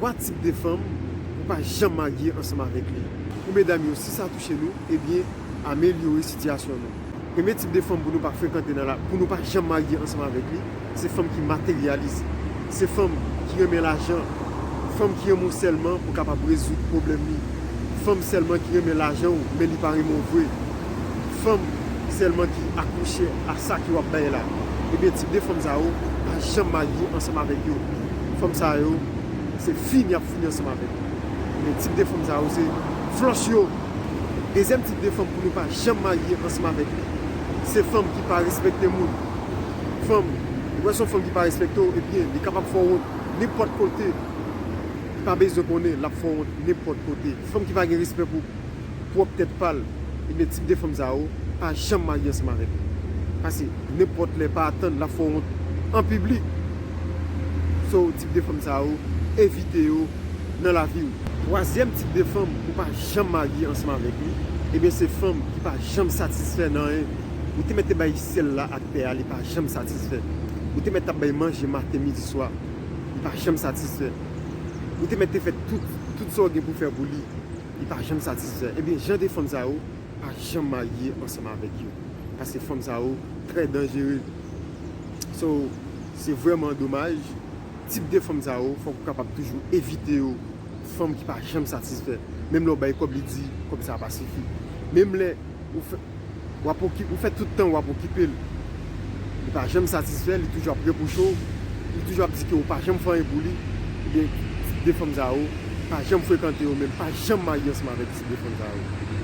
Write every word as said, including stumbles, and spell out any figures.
Twa tip de fanm pou pa janm marye ansanm avèk li. Pou medam yo, si sa touche nou, ebyen, amelyore sitiyasyon nou. Premye tip de fanm pou nou pa frekante nan la, pou nou pa janm marye ansanm avèk li, se fanm ki materyalis. Se fanm ki renmen lajan. Fanm ki renmen w sèlman pou kapab rezoud pwoblèm li. Fanm sèlman ki renmen lajan w, men li pa renmen w vre. Fanm sèlman ki akwoche a sa ke w ap bay la. Ebyen, tip de fanm sa yo, pa janm marye ansanm avèk yo. Fanm sa yo, se fini y ap fini ansanm avèk yo. Men tip de fanm sa yo, se flòch yo. Dezyèm tip de fanm pou nou pa janm marye ansanm avèk li, se fanm ki pa respekte moun. Fanm, ou wè se yon fanm ki pa respekte w, ebyen, li kapab fè w wont nenpòt kote. Li pa bezwen konnen, l ap fè w wont nenpòt kote. Fanm ki pa gen respè pou pwòp tèt pa l, ebyen, tip de fanm sa yo, pa janm marye ansanm avèk li. Paske nenpòt lè, pa atann, l ap fè w wont an piblik. So, tip de fanm sa yo, evite yo nan lavi w. Twazyèm tip de fanm pou pa janm marye ansanm avèk li, ebyen, se fanm ki pa janm satisfè nan anyen. Ou te mèt te bay syèl la ak tè a, li pa janm satisfè. Ou te mèt t ap bay manje maten, midi, swa, li pa janm satisfè. Ou te mèt te fè tout, tout sa w gen pou fè pou li, li pa janm satisfè. Ebyen, jan de fanm sa yo, pa janm marye ansanm avèk yo. Paske fanm sa yo trè danjere. So, se vrèman domaj. Tip de fanm sa yo, fòk ou kapab toujou evite yo. Fanm ki pa janm satisfè. Menm lè w bay kòb, li di kòb sa a pa sifi. Menm lè ou fè, w ap oki-, ou fè tout tan w ap okipe l, li pa janm satisfè, li toujou ap repwoche w, li toujou ap di ke ou pa janm fè anyen pou li. Ebyen, tip de fanm sa yo, pa janm frekante yo, menm pa janm marye ansanm avèk tip de fanm sa yo.